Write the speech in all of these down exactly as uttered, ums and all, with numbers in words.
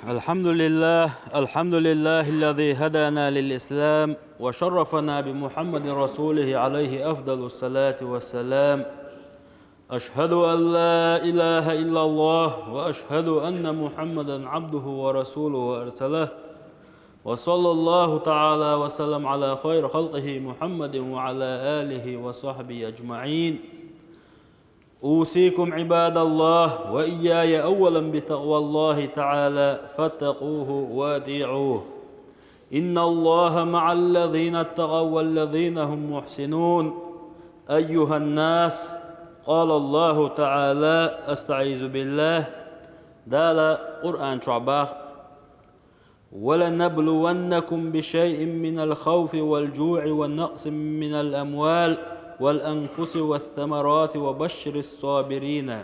الحمد لله، الحمد لله الذي هدانا للإسلام وشرفنا بمحمد رسوله عليه أفضل الصلاة والسلام. أشهد أن لا إله إلا الله وأشهد أن محمدا عبده ورسوله أرسله. وصلى الله تعالى وسلم على خير خلقه محمد وعلى آله وصحبه أجمعين. أوصيكم عباد الله وإياي أولا بتقوى الله تعالى فاتقوه وأطيعوه. إن الله مع الذين اتقوا والذين هم محسنون. أيها الناس، قال الله تعالى، أستعيذ بالله. Дала Къуръан чохь бах: ولنبلونكم بشيء من الخوف والجوع ونقص من الأموال والأنفس والثمرات وبشر الصابرين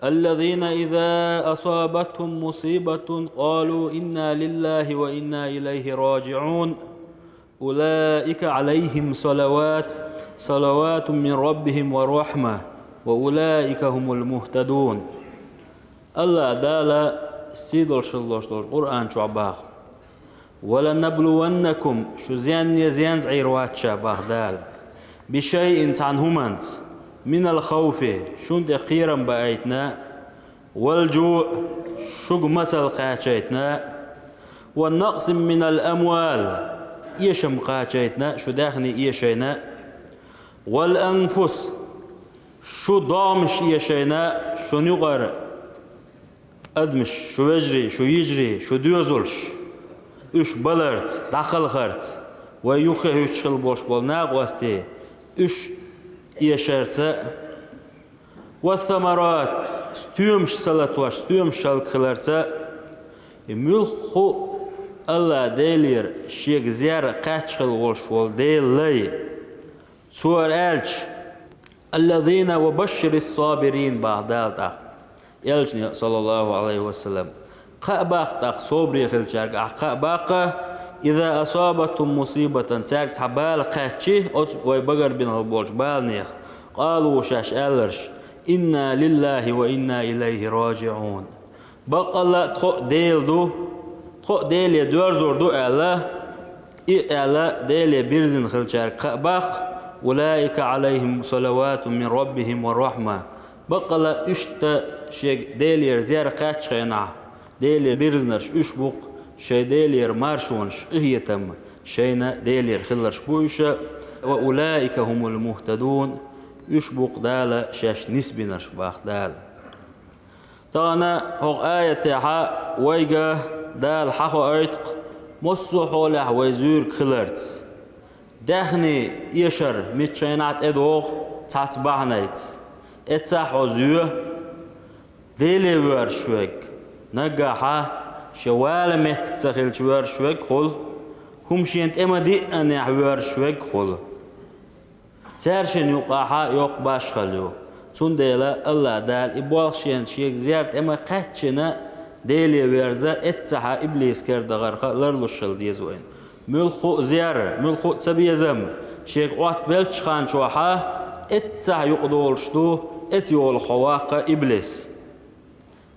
الذين إذا أصابتهم مصيبة قالوا إنا لله وإنا إليه راجعون. أولئك عليهم صلوات صلوات من ربهم ورحمة وأولئك هم المهتدون. Аллах Дала сий долуш хилла долуш долчу Къуръан чохь бах: «Ва ланаблуваннакум», шу зенне зенза Ӏийр вац ша бах Дала, «бишайъин», цхьана хӀуманца, «минал хауфи», шун тӀе кхерам баийтина, «вал жуъ», шуьга мацалла кхачийтина, «ва накъсин минал амвал», эшам кхачийтина, шу даьхни эшийна, «вал анфус», шу догӀмаш эшийна, шун юкъара адамаш, шу вежарий, шу йижарий, шу доьзалш, уьш баларца, дӀакхалхарца, вай юххе хӀуьттуш хилла болуш болу накъостий, уьш эшарца, «ва самарат», стоьмаш ца латош, стоьмаш шалга хиларца, и муьлхха а Аллах Делера шега зер кхаьчча хилла волуш волу Делан лай. Цо аьлча: «Аллазина ва башширис сабирин», бах Дала тӀаккха элчане, саллаллаху Ӏалайхи ва саллам. Кхаъ баккха тӀаккха собаре хилчаьрга ахь, кхаъ баккха: «иза асабатхум мусибатан», цаьрга цхьа бала кхаьччи, оцу вай багарбина хилла болчу баланех, «къалу», шаьш аьлларш: «Инна лиллахи ва инна илайхи ражиӀун». Баккъалла а тхо а Дела ду, тхо а Деле доьрзур ду аьлла, и аьлла, Деле бирзина хилчаьрга кхаъ баккха: «Улаика Ӏалайхим салаватун мин раббихим ва рахма». Баккъалла а иштта шега Делера зер кхаьччу хенахь, Деле бирзинарш уьш бу-кх, шайн Делера маршонаш, къинхетам шайна Делера хилларш бу уьш, «ва улаика хумул мухтадун», уьш бу-кх Дала шаьш нисбинарш бах Дала. Тахана хӀокху аятехьа вайга Дала хьахоуьйту-кх массо а хьолехь вай зуьйриг хиларца. Даьхни эшар миччахьа а тӀедогӀу цхьацца бахьанайца. Эццахь хьо зоь, Деле воьрзуш верг, наггахьа шен вала меттиг ца хилча воьрзуш верг хуьлу, хӀума шена тӀе ма диъанехь воьрзуш верг хуьлу. Цаьршинна юкъахьа йоккха башхалла ю. Цундела Аллах Дала и болх шена шега зер тӀе ма кхаьччина, Деле верза, эццахьа иблис кара дахарх ларлуш хила деза вайна. Муьлхха а зер, муьлхха а цабезам шега Ӏоттабеллачу хан чохьа эццахьа юкъадолуш ду, эццахьа йолу хьо ваккха иблис.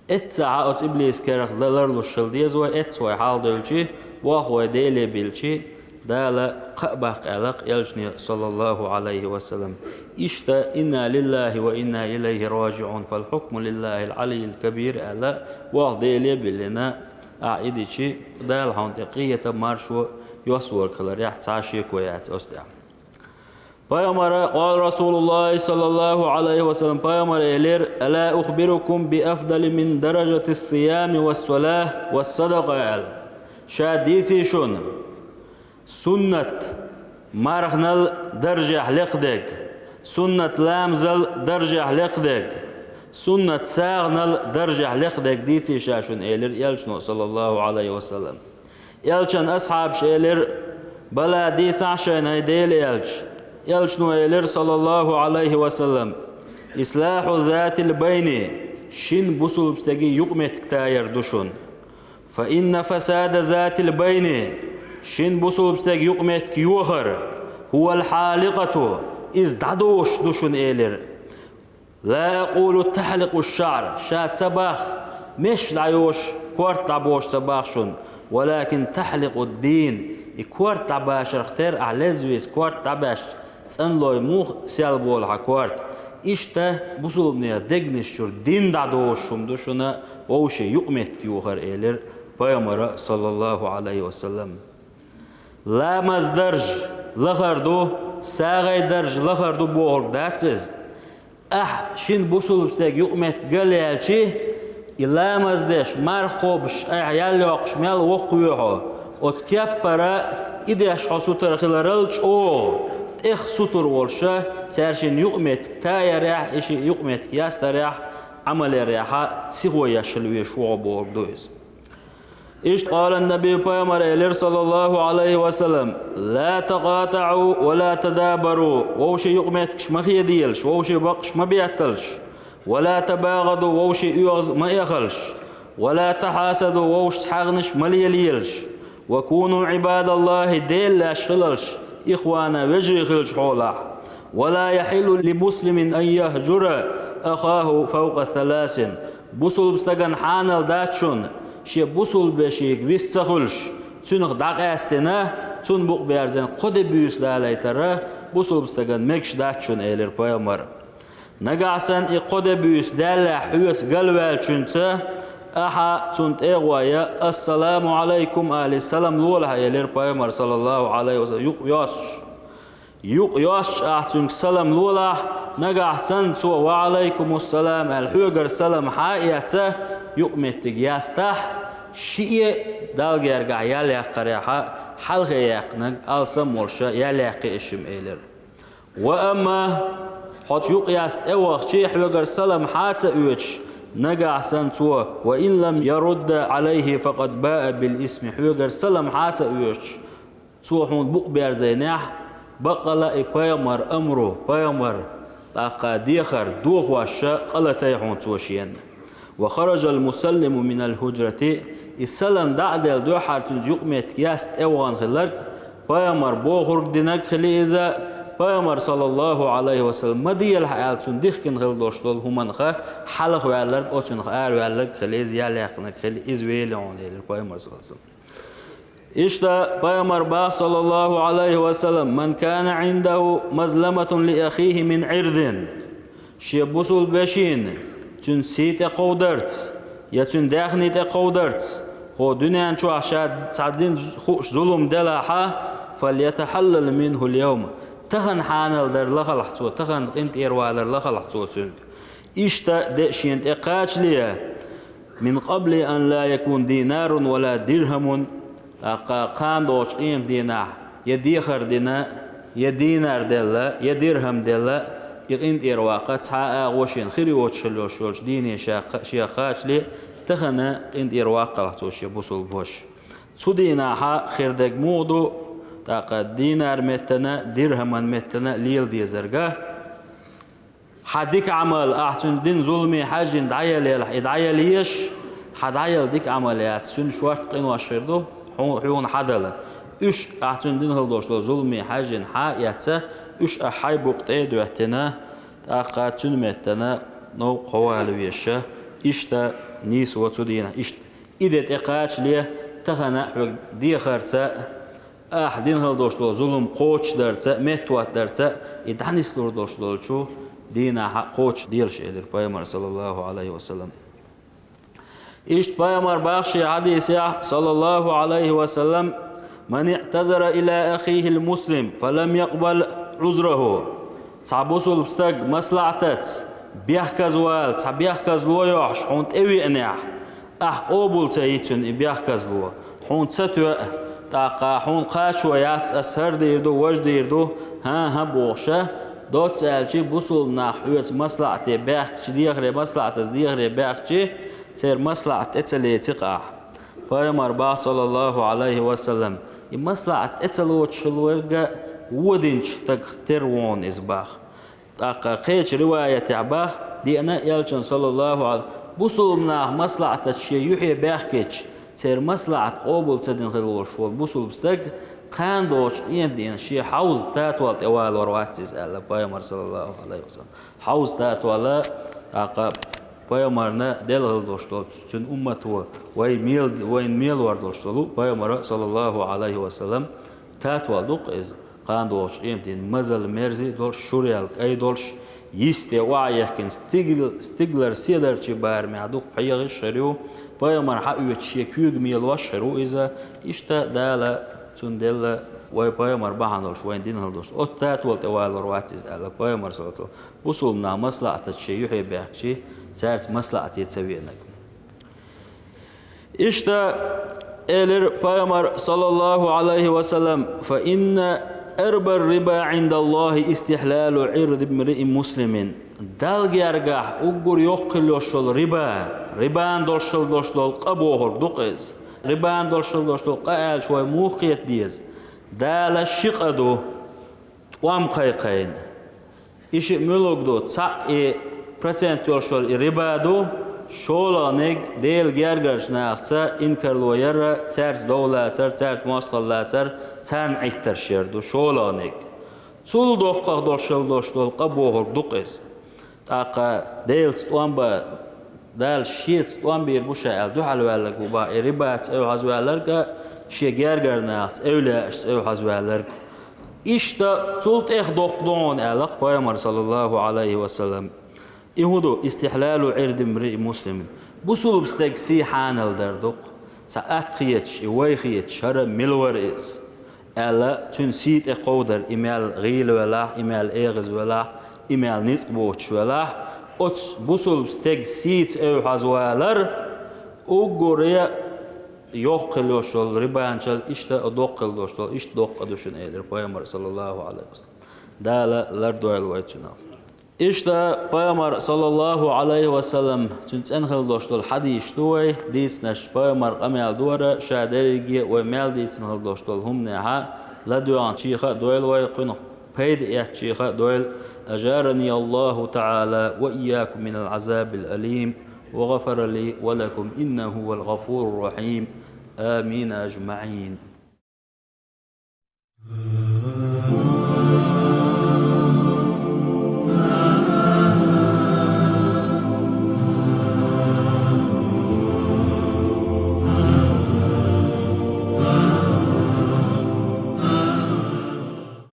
Эццахьа оцу иблис карах ла-, ларлуш хила деза вай, эццахьа вай хьалхадевлчи, болх вай Деле биллчи, Дала кхаъ баккха аьлла-кх элчане, саллаллаху Ӏалайхи ва саллам. Иштта: «Инна лиллахи ва инна илайхи ражиӀун, фал хьукму лиллахил Ӏалиййил кабир», аьлла, болх Деле биллина, ахь и дичи, Дала хьуна тӀе къинхетам, маршо йоссорг хиларехь цхьа а шеко яц оцу тӀехь. Пайхамара, къала Расулуллахи саллаллаху Ӏалайхи ва саллам, пайхамара элира: «Ала ухбирукум би афдали мин даражатис сиями вас салахи вас садакъа», аьлла. Ша дийций шуна суннат марханал даржехь лекхадерг, суннат ламазал даржехь лекхадерг, суннат сагӀанал даржехь лекхадерг дийций ша шуна, элира элчано, саллаллаху Ӏалайхи ва саллам. Элчан асхьабаш элира: «Бала, дийцахьа шайна, хӀай Делан элча». Элчано элира, саллаллаху Ӏалайхи ва саллам: «Ислахьу затил байна», шин бусулба стеган юкъаметтиг таяр ду шуна. «Фа инна фасада затил байна», шин бусулба стеган юкъаметтиг йохар, «хӀувал хьаликъату», иза дӀадошуш ду шуна, элира. «Ла акъулу тахьликъу шаър», ша ца бах, меш дӀайош, корта дӀабош ца бах шуна, ولكن تحلق الدين, и корта дӀабашарх тера ахь лезвийс корта дӀабаьшча, цӀанлой муха сел болу хьан корта. Иштта бусулбанех дегнаш чуьра дин дӀадоуш хӀума ду шуна вовшийн юкъаметтиг йохар, элира пайхамара, саллаллаху Ӏалайхи ва саллам. Ламаз дарж лахар ду, сагӀай дарж лахар ду бохург дац иза. Ахь шина бусулба стеган юкъаметтиг галъяьлчи, и ламаз деш, марха кхобуш, айхьа ял йоккхуш мел воккхаве хьо, оцу кеппара и деш хьо сутара хиларал чӀогӀа, тӀех сутара волуша, цаьршинна юкъаметтиг таярехь, и ши юкъаметтиг ястарехь, Ӏамал ярехьа, сихо еш хила везаш ву хьо бохург ду иза. Иштта къала Наби пайхамар элира, саллаллаху Ӏалайхи ва саллам: «Ла такъатаӀу ва ла тадабару», вовшийн юкъаметтигаш ма хеделаш, вовшийн бакъаш ма бетталаш, «ва ла табагӀаду», вовшийн оьгӀаз ма эхалаш, «ва ла тахьасаду», вовшашца хьагӀнаш ма лелаелаш, «ва куну Ӏибадаллахи», Делан лайш хилалаш, «ихвана», вежарий хилча хьолахь, «ва ла яхьиллу ли муслимин ан яхӀжура ахаху фавкъа саласин». Бусулба стагана хьанал дац шуна, шен бусулба вешига вист ца хуьлуш, цуьнах дӀакъаьстина, цунна букъ берзина кхо де буьйса далайтара бусулба стагана мегаш дац шуна, элира пайхамар. Нагахь санна и кхо де буьйса даьллехь хьоьца галваьллачуьнца, ахьа цунна тӀегӀо я, «Ассаламу Ӏалайкум», али, салам лолахь, элира пайхамар, саллаллаху Ӏалайхи ва саллам, юкъ йостуш. Юкъ йостуш ахь цуьнга салам лолахь, нагахь санна цо «Ва Ӏалайкумуссалам» аьлла, хьоьгара салам хьа а эцца, юкъаметтиг ястахь, шиъ а Далла гергахь ял яккхарехьа, хьалхе яьккхинарг алсам а волуша ял яьккхи иза шимма, элира. Ва амма хьо цу юкъ яста тӀевахчи, хьоьгара салам хьа а ца оьцуш, нагахь санна цо, «ва ин лам ярудда Ӏалайхи факъад баа бил исми», хьоьгара салам хьа а ца оьцуш, цо хьуна букъ берзийнехь, баккъала и пайхамар амру, пайхамар, тӀаккха дехар дохоша къа латай хьуна цо шена. «Ва хараджал мусаллиму минал хӀуджрати», и салам дӀа а делла дуьххьара цуьнца юкъаметтиг яста тӀевахана хилларг, пайхамар бохург динарг хили иза, пайхамар, саллаллаху Ӏалайхи ва саллам, ма делахь аьлла цунна дихкина хила долуш долу хӀуманах хьалхаваьлларг, оцунах араваьлларг хили иза, ял яьккхинарг хили иза велахь хьуна, элира пайхамар, саллаллаху Ӏалайхи ва саллам. Иштта пайхамар бах, саллаллаху Ӏалайхи ва саллам: «Ман кана Ӏиндаху мазламатун ли ахихи мин Ӏирдин». Шен бусулба вешина, цуьнан сий тӀе кховдарца, я цуьнан даьхний тӀе кховдарца, хӀо дуьнен чохь ша цхьа дина хууш зулам делахьа, «фальятахьаллал минхул явма». Тахана хьанал дар лахалахь цо, тахана къинтӀера валар лахалахь цо цуьнга. Иштта де шена тӀе кхачале, «мин къабли ан ла якун динарун ва ла дирхамун», тӀаккха кхана долчу къемат дийнахь я дехар дина, я динар делла, я дирхам делла, и къинтӀера ваккха цхьа а агӀо шена хир йоцуш хила йолуш йолчу дийне ша кха-, шех кхачале, тахана къинтӀера ваккхалахь цо шен бусулба ваша. Цу дийнахьа хир дерг муха ду, тӀаккха динар меттана, дирхаман меттана лела дезарга? Хьан дика Ӏамал, ахь цуьнан дина зуламе хьаьжжина дӀаяллалахь, и дӀаяллалаш, хьан дӀаялла дика Ӏамал яц, цуьнан шорта къинош хир ду, хьу-, хьуна хьадала. Уьш, ахь цуьнан дина хила долуш долу зуламе хьаьжжина хьа а эцца, уьш ахь хьайн букъа тӀе а доьттина, тӀаккха цуьнан меттана новкъа хьо вала везаш, иштта нийса ву цу дийнахь, иштта и де тӀе кхачале, тахана хьоьга дехарца, ахь дина хила долуш долу зулам кхочушдарца, меттахӀоттадарца, и дӀанислур долуш долчу дийнахьа кхочушделаш, элира пайхамар, саллаллаху Ӏалайхи ва саллам. Иштта пайхамар бах шен хьадисехь, саллаллаху Ӏалайхи ва саллам: «Ман иътазара ила ахихил муслим, фа лам якъбал Ӏузраху». Цхьа бусулба стаг маслаӀатаца бехказа вала, цхьа бехказло йохьуш хьуна тӀевеанехь, ахь къобал ца йи цуьнан и бехказло, хьуна ца тоьа, тӀаккха хьуна кхачо яц, ас хӀара дийр ду, важа дийр ду, хӀан-хӀа бохуша, доцца аьлчи, бусулба нах хьоьца маслаӀате баьхкичи, дехаре, маслаӀатаца дехаре баьхкичи, церан маслаӀат тӀе ца леци-кх ахь. Пайхамар бах, саллаллаху Ӏалайхи ва саллам, и маслаӀат тӀе ца лоцуш хила верг а вон динчу стагах тера ву хьуна иза бах. ТӀаккха кхечу риваятехь бах, деана элчано, саллаллаху Ӏалайхи, бусулба нах маслаӀатаца шен юьхье баьхкича, церан маслаӀат къобал ца дина хила волуш волу бусулба стаг, кхана доцу къемат дийнахь шен хьовза татол тӀе валор вац иза, аьлла пайхамар, саллаллаху Ӏалайхи ва саллам. Хьовза татол, тӀаккха Пайхамарна делгӀал долуш долу цуьнан уммато вай мел, вайн мелор долуш долу пайхамара, саллаллаху Ӏалайхи ва саллам, татвал ду-кх иза. Кхана догӀучу къематдийнахь мазал мерза а долуш, шура яьлла кӀай долуш, йисте охьа а яхкина, стигл-, стиглара седарчий барамехь дукха пхьегӀаш хир ю, пайхамар хьаоьцуш шен куьйга мелош хир ву иза. Иштта Дала цунна делла вай пайхамар бахьана долуш, вайн динахь долуш. Оцу татвал тӀе валор вац иза аьлла пайхамар, саллаллаху Ӏалайхи ва саллам. Бусулба нах маслаӀатаца шен юьхье баьхкичи, цаьрца маслаӀате ца веанарг. Иштта элира пайхамар, саллаллаху Ӏалайхи ва саллам: «Фа инна арба риба Ӏиндаллахи истихьлалу Ӏирди мриин муслимин». Далла гергахь уггар йоккха хила йолуш йолу риба, рибана долуш хила долуш долу къа бохург ду-кх иза. Рибана долуш хила долуш долу къа аьлча вай муха кхета деза? Дала ши къа ду, тӀом кхайкхийна. И шиъ муьлург ду? Цхьаъ и процент йолуш йолу и риба ду, шолгӀаниг Делан гергарчу нахаца инкарло яр, цаьрца дов лацар, цаьрца мостагӀалла лацар, царна Ӏиттарш яр ду, шолгӀаниг. Цул доккхах долуш хила долуш долу къа бохург ду-кх иза. ТӀаккха Делаца тӀом бан, Дала Шеца тӀом бийр бу ша аьлла дуьхьал ваьлларг ву бах, и рибаца эвхьазваьлларг а, шен гергара нахаца, эвлаяашца эвхьазваьлларг. Иштта цул тӀех доккха ду хьуна аьлла-кх пайхамар, саллаллаху Ӏалайхи ва саллам. И хӀун ду? Истихьлалу Ӏирди мриин муслимин. Бусулба стеган сий хьанал дар ду-кх. Цхьа атта хеташ, и вай хеташ, хӀара мила вара иза аьлла, цуьнан сий тӀе кховдар, и мел гӀийла велахь, и мел эгӀаза велахь, и мел ницкъ боцуш велахь, оцу бусулба стеган сийца эвхьазвалар уггаре йоккха хила йолуш йолу рибанчал иштта а доккха хила долуш долу, иштта доккха а ду шуна, элира пайхамар, саллаллаху Ӏалайхи ва саллам. Дала лардойла вай цунах. Иштта пайхамар, саллаллаху Ӏалайхи ва саллам, цуьнан цӀена хила долуш долу хьадисаш ду вай дийцинарш, пайхамар къамел дора, ша дерриге а вай мел дийцина хила долуш долу хӀуманехьа ладоьгӀначех а дойла вай, кхуьнах пайда эцначех а дойла. أجارني الله تعالى وإياكم من العذاب الأليم وغفر لي ولكم إنه هو الغفور الرحيم. آمين أجمعين.